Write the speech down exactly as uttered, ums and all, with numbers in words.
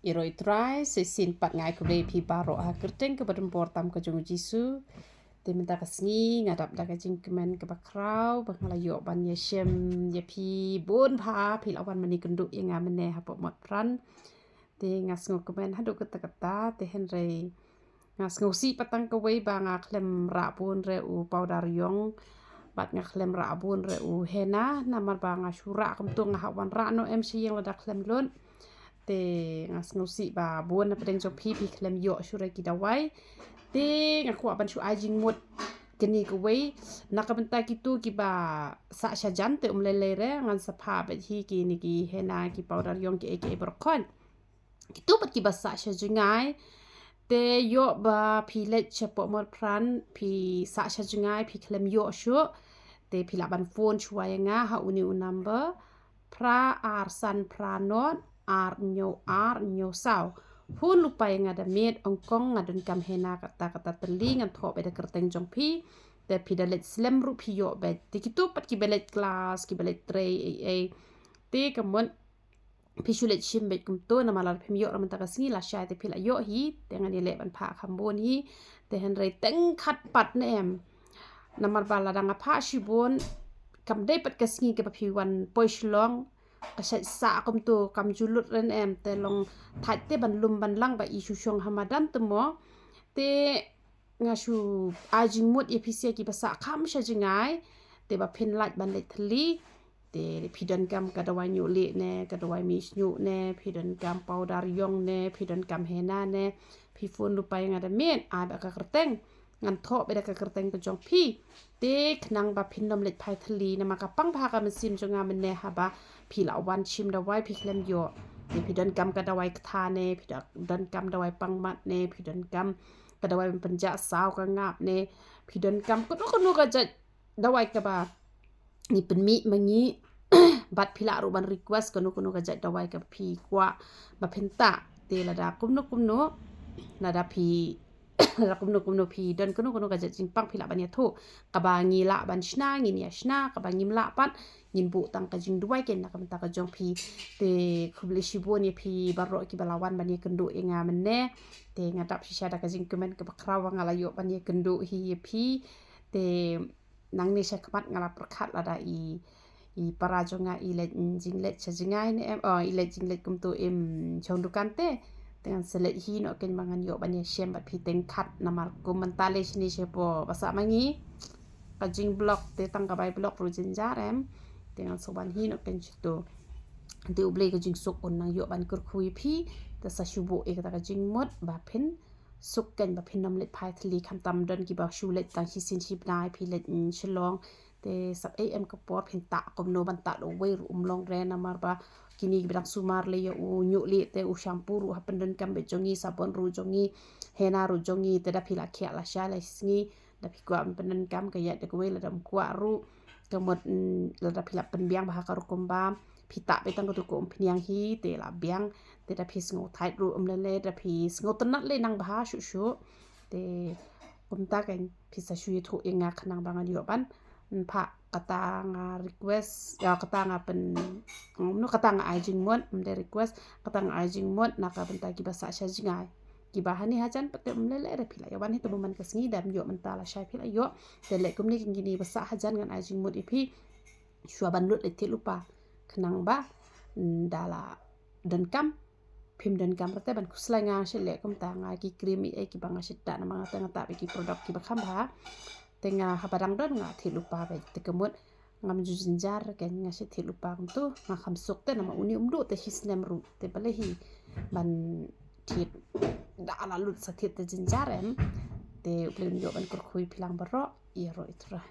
Ïaroh Trai, sa shisien pat nga ai khublei ïa phi baroh ha ka kyrteng kaba donbor tam ka jong u Jisu. Te mynta ka sngi nga dap da ka jingkmen kaba khraw ba nga la ïoh ban ïashem ïa phi bun bha, phi la wan ban ïakynduh ïa nga mynne hapoh Motphran. Te nga sngewkmen haduh katta katta, te hynrei nga sngewsih pat tang kawei ba nga khlem rah bun re u powder ïong bad nga khlem rah bun re u henna, namar ba nga shu rah kumto, nga hap wan rah noh em sha ïing lada khlem lut. Te nga sngewsih ba bun na pdeng jong phi phi khlem ïoh shuh re ki dawai. Te nga kwah ban shu ai jingmut kane kawei na ka bynta kito kiba sah shajan, te um lei lei re, ngan sa phah beit hi kine ki henna, ki powder ïong, kiei kiei baroh khoit. Kito pat kiba sah sha jngai, te ïoh ba phi leit shapoh Motphran, phi sah sha jngai, phi khlem ïoh shuh, te phi lah ban phone shuwa ïa nga ha une u number, phra ar san phra not ar hynñiew ar hynñiew saw. Phone lypa ïa nga da miet, ong kong nga donkam henna kata kata tylli, ngan thoh beit da ka kyrteng jong phi. Te phi da leit slem ruh phi ïoh beit. Te kito pat kiba leit klas, kiba leit trei ei ei, te ka mut phi shu leit shim beit kumto, namar lada phim ïoh na mynta ka sngi, lashai te phi la ïoh hi. Te ngan ïaleh ban phah kham bun hi. Te hynrei teng khat pat ne em, namar ba lada nga phah shibun, kam dei pat ka sngi kaba phi wan poi Shillong, ka shait sah kumto, kam ju lut re ne em. Te long thait te ban lum ban lang ba i shu shong ha madan te mo. Te nga shu ai jingmut ïa phi sha kiba sah kham sha jngai, te ba phin lait ban leit thylli, te phi donkam ka dawai ñiuh lieh ne, ka dawai mih shñiuh ne, phi donkam powder ïong ne, phi donkam henna ne, phi phone lypa ïa nga da miet, ai beit ka kyrteng, ngan thoh beit da ka kyrteng ka jong phi. Te khnang ba phin ym leit phai thylli, namar ka pang bha ka mynsiem jong nga mynne haba phi la wan shim dawai phi khlem ïoh. Te phi donkam ka dawai ktha ne, phi donkam dawai pang mat ne, phi donkam ka dawai ban pynjah saw ka ngap ne, phi donkam kano kano ka jait dawai kaba ngi pynmih ma ngi. Bad phi lah ruh ban request kano kano ka jait dawai kaba phi kwah ba phin tah. Te lada kumno kumno, lada phi lada kumno kumno phi don kano kano ka jait jingpang, phi lah ban ïathuh. Kaba ngi lah ban shna ngin ïa shna, kaba ngim lah pat ngin buh tang ka jingduwai keiñ na ka bynta ka jong phi. Te khublei shibun ïa phi baroh kiba la wan ban ïakynduh ïa nga mynne. Te nga dap shisha da ka jingkmen kaba khraw ba nga la ïoh ban ïakynduh hi ïa phi. Te nangne sha khmat nga la pyrkhat lada i, i para jong nga i leit, mm, jingleit sha jngai ne em, oh, i leit jingleit kumto em, shong dukan te. Te ngan sa leit hi noh keiñ ba ngan ïoh ban ïashem bad phi teng khat, namar kum mynta lei shane shapoh ba sah ma ngi ka jingblok, te tang ka bai blok ruh jynjar em. Te ngan sa wan hi noh keiñ shato. Te U Blei ka jingsuk un nang ïoh ban kyrkhu ïa phi. Te sa shu buh ïa kata ka jingmut ba phin suk keiñ ba phin ym leit phai thylli, khamtam don kiba shu leit tang shisien shi bnai, phi leit, mm, Shillong. Te sap ei em ka por phin tah kumno ban tah da uwei ruh um long re, namar ba kine kiba dang sumar lei ïa u ñiuh lieh te u shampoo ruh ha pyndonkam beit jong ngi, sabon ruh jong ngi, henna ruh jong ngi. Te da phi la khiah lashai lashisngi, da phi kwah ban pyndonkam ka ïaid da kawei, lada um kwah ruh ka mut, mm, lada phi la pynbiang bha ha ka rukom bam, phi tah beit tang kato ka umphniang hi, te la biang. Te da phi sngewthait ruh um lei lei, da phi sngewtynnat lei nang bha shuh shuh. Te kumta keiñ phi sa shu ïathuh ïa nga khnang ba ngan ïoh ban, mm, phah kata nga request, ïa kata nga pyn, mm, no, kata nga ai jingmut, ym dei request, kata nga ai jingmut na ka bynta kiba sah sha jngai. Kiba hangne hajan pat te um lei lei re, phi la ïa wan hi te bun man ka sngi, da ym ïoh mynta lashai phi la ïoh. Te leh kumne keiñ kine ba sah hajan ngan ai jingmut ïa phi. Shuwa ban lut leit thied lypa. Khnang ba, mm, da la donkam, phim donkam rta ban khuslai. Nga shu leh kumta, nga ki cream ei ei kiba nga shu tah, namar nga tah, nga tah beit ki product kiba kham bha. Te nga haba dang don nga thied lypa beit, te ka mut ngam ju jynjar keiñ, nga shu thied lypa kumto, nga kham suk te, namar une um duh te shi snem ruh, te balei hi ban thied, da la lut sa thied te jynjar em. Te U Blei un ïoh ban kyrkhu ïa phi lang baroh. Ïaroh Trai.